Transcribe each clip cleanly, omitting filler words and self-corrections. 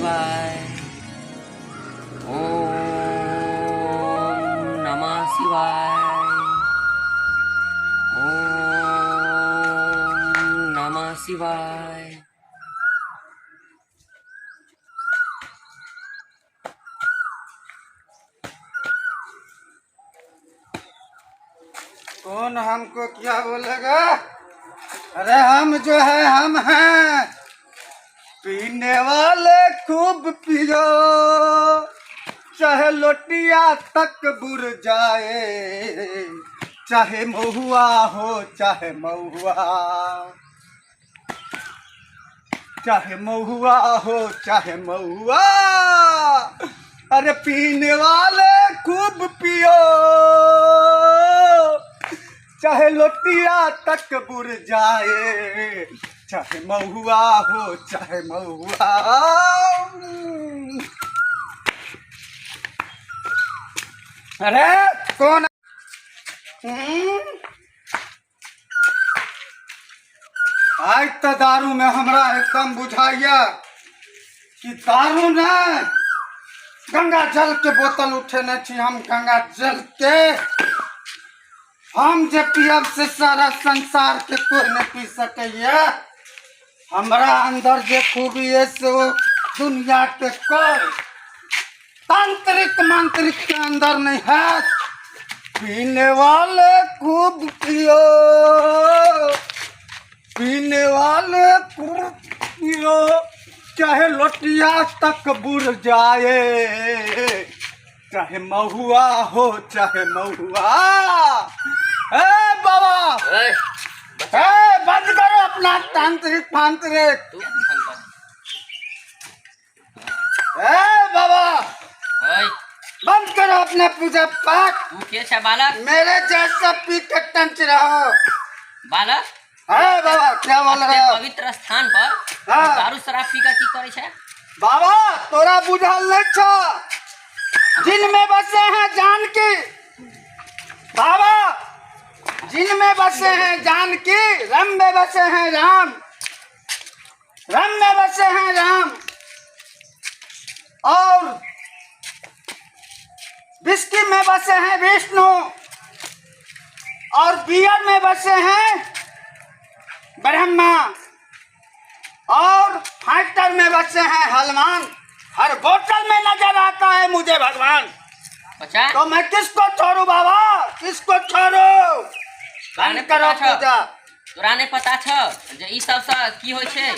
शिवाय। ओम नमः शिवाय। ओम नमः शिवाय। कौन हमको क्या बोलेगा? अरे हम जो है हम हैं, पीने वाले खूब पियो, चाहे लोटिया तक बुर जाए, चाहे महुआ हो चाहे महुआ, चाहे महुआ हो चाहे महुआ। अरे पीने वाले खूब पियो, चाहे लोटिया तक बुर जाए, चाहे महुआ हो चाहे महुआ। अरे कौन? आइ तऽ दारूमे हमरा एकदम बुझाइया कि दारू नहि, गंगा जल के बोतल उठेने छी हम। गंगा जल के हम जे पियब से सारा संसार के कोई नहि पी सकैया। हमरा अंदर जे खूबी है से वो दुनिया के कोई तांत्रिक मांत्रिक के अंदर नहीं है। पीने वाले खूब पियो, पीने वाले खूब पियो, चाहे लोटिया तक बुर जाए, चाहे महुआ हो चाहे महुआ। ए बाबा, ए, ए बंद करो अपना तांत्रिक फांत्रिक। तू भंग कर। ए बाबा, ए, बंद करो अपना पूजा पाठ। तू के छै बालक? मेरे जैसा पी के टंच रहो। बालक, ए बाबा, क्या बोल रहे हो? पवित्र स्थान पर हाँ। दारू शराब पी के की करै छै? बाबा तोरा बुझल नहीं छो, जिनमें बसे हैं जानकी बाबा, जिनमें बसे हैं जानकी, रम में बसे हैं राम, रम में बसे हैं राम, और विस्की में बसे हैं विष्णु, और बियर में बसे हैं ब्रह्मा, और फाइटर में बसे हैं हनुमान। हर बोतल में नजर आता है मुझे भगवान। बच्चा, तो मैं किसको छोड़ू बाबा, किसको छोड़ू? बंद करो पूजा। तोरा नहि पता छौ जे ई सबसँ की होइ छै?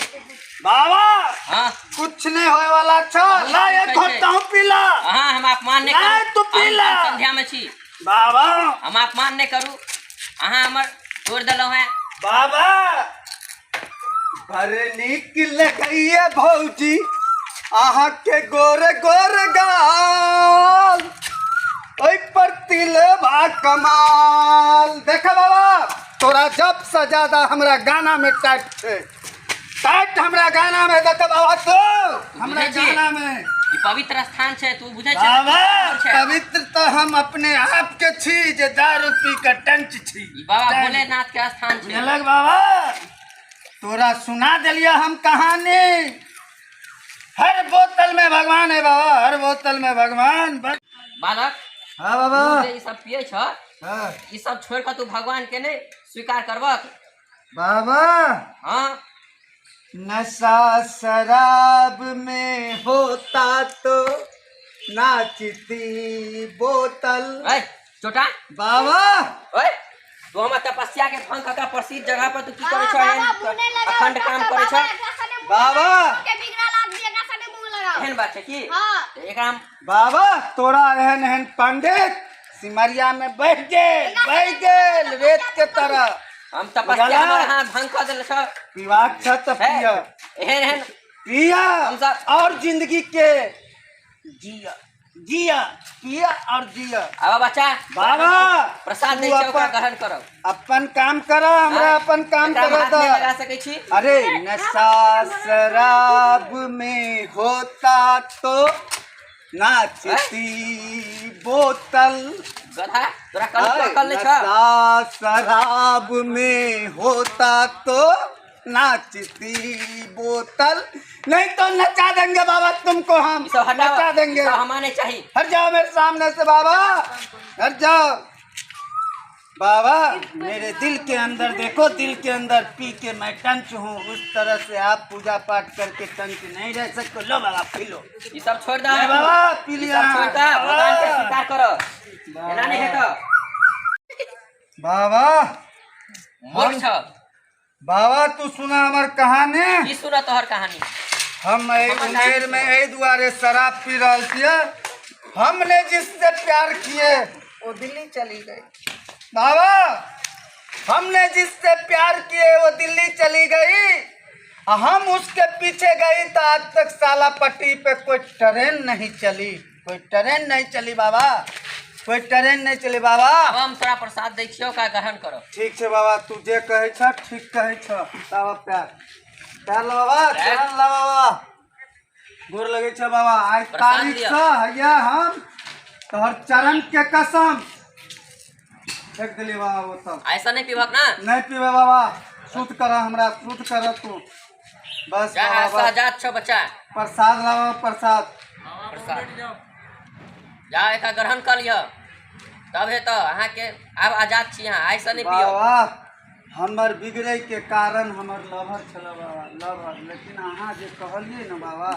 बाबा, हाँ, कुछ नहीं होए वाला छो। ला एक घोट तू पीला। अहाँ हम अपमान नहि नहीं, करू। तू पी हम ला। संध्या में छी। बाबा, हम अपमान नहि करू, अहाँ हमर तोड़ि देलहुँ हेँ। बाबा, बड़ नीक लगैया भौजी अहाँ के गोर गोर गाल, ओहि पर तिलबा कमाल। देख बाबा, तोरा जब से ज्यादा हमरा गाना में टाइट छै, टाइट हमरा गाना में। देख बाबा, तो हमरा बुझै छी? गाना में ई पवित्र स्थान छै, तू बुझै छै? बाबा, छै। पवित्र तऽ हम अपने आप के छी जे दारू पी के टंच छी। ई बाबा भोलेनाथ के स्थान छै। बुझलक बाबा? तोरा सुना देलिया हम कहानी। हर बोतल में भगवान है बाबा, हर बोतल में भगवान। बालक, हाँ बाबा, तू जे ई सब पियै छ, हाँ। ई सब छोड़ कऽ तू भगवान के नहि स्वीकार करबक? बाबा, हाँ, नशा शराब में होता तो नाचती बोतल। ऐ चोटा, बाबा, ओए, तू हमर तपस्या के भंग कऽ के प्रसिद्ध जगह पर तू की करै छह? बाबा, एहन मुँह नहि लगाउ, अखंड काम करै छह? एकरा सने मुँह बाबा। लगाउ, के बिगड़ल आदमी, एकरा सने मुँह लगाउ। एहन बात छै की? हाँ। तऽ एकरा हम बाबा, तोरा एहन एहन पंडित सिमरिया में बह गेल, बह गेल रेत के तरह। हम तपस्या बुझला? हमर अहाँ भंग कऽ देल छह। पीबाक छ तऽ है? पिया। एहन एहन पिया हमसब- और जिंदगी के जिया, जिया, पिया और जिया। आब बच्चा, बाबा, प्रसाद तू दै छै, ओकरा अपन- ग्रहण करब। अपन काम कर, हमरा अपन काम एकरा हम कर। हाथ नहि लगा सकै छी। अरे नशा शराब में होता तो नाचती बोतल। गधा, तोरा कल अरे, अकल नहि छ? नशा शराब में होता तो नाचती बोतल, नहीं तो नचा देंगे बाबा तुमको हम, ई सब हटाओ, नचा देंगे। ई सब हमारे चाहिए। हट जाओ मेरे सामने से बाबा, हट जाओ बाबा। मेरे दिल के अंदर देखो, दिल के अंदर पी के मैं टंच हूँ, उस तरह से आप पूजा पाठ करके टंच नहीं रह सकते। लो बाबा पी लो। ई सब छोड़ दो ले बाबा पी ई लिया। सब छोड़ दो, भगवान के स्वीकार करो, एना नहीं हेतो। बाबा मूर्ख छ। बाबा तू सुना हमार कहानी। की सुना तोहर कहानी? हम एहि उमेर में एहि दुआरे शराब पी रहल छियै, हमने जिससे प्यार किए वो दिल्ली चली गई। बाबा हमने जिससे प्यार किए वो दिल्ली चली गई, आ हम उसके पीछे गई तो आज तक साला पट्टी पे कोई ट्रेन नहीं चली, कोई ट्रेन नहीं चली बाबा, कोई ट्रेन नहीं चली बाबा। अब हम तोरा प्रसाद दै छियौ, का ग्रहण करो। ठीक छै बाबा, तू जे कहै छ ठीक कहै छ। बाबा प्यार प्यार ला बाबा, चरण ला बाबा, गोर लगै छ बाबा। आइ प्रसाद तारीख लिअ। से हैया हम तोहर चरण के कसम फेंक देली बाबा बोतल। ऐसा नहीं पीबक ना? नहीं पीबे बाबा, शुद्ध कर हमरा, शुद्ध कर तू बस। जा बाबा, बस। आजाद छौ बच्चा। प्रसाद ला बाबा, प्रसाद। प्रसाद जा, एका ग्रहण कर लिअ तब हे तो अहाँके आब आजाद छी अहाँ, ऐसा नहीं पियो। बाबा हमर बिगड़े के कारण हमर लभर छल बाबा, लभर। लेकिन अहाँ जे कहलियै ने बाबा,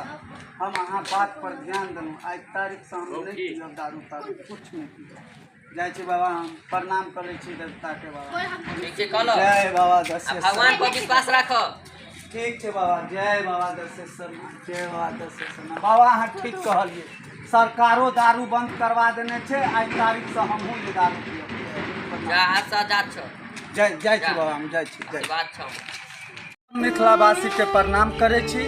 हम अहाँ बात पर ध्यान देलहुँ। आइ तारीखसँ हम नहि पीब दारू तारू, कुछ नहि पीब। जाइ छी बाबा, हम प्रणाम करै छी देवताके बाबा। ठीक छै, कहलो जय बाबा आ दशेश्वर। भगवान पर विश्वास राखो। ठीक छै बाबा, जय बाबा दशेश्वर, जय बाबा दशेश्वर। बाबा अहाँ ठीक कहलियै, सरकारो दारू बंद करवा देने छै। आइ तारीखसँ हमहूँ नहि दारू पीब। जा, आज से आजाद छौ। जाइ जाइ छी बाबा, हम जाइ छी, जाइ। आशीर्वाद छौ। मिथिलावासीके प्रणाम करै छी।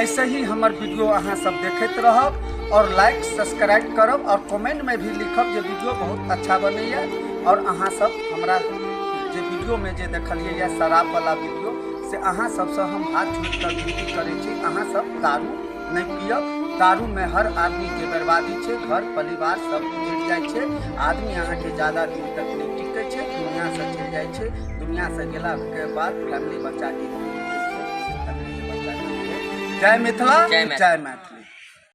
ऐसे ही हमर वीडियो अहाँ सब देखैत रहब और लाइक सब्सक्राइब करब और कमेंट में भी लिखब जे वीडियो बहुत अच्छा बनैया। और अहाँ सब हमरा जे वीडियो में जे देखलियै या शराब वाला वीडियो, से अहाँ सबसँ हम हाथ जोड़ि कऽ विनती करै छी, अहाँ सब दारू नहि पियब। दारूमे हर आदमीके बर्बादी छै, घर परिवार सब उजड़ि जाइ छै। आदमी अहाँके ज़्यादा दिन तक नहि टिकै छै, दुनिआसँ चलि जाइ छै। दुनिआसँ गेलाके बाद फैमिली बच्चाके, फैमिलीके बच्चाके। जय मिथिला, जय मैथिली। जय मैथिली।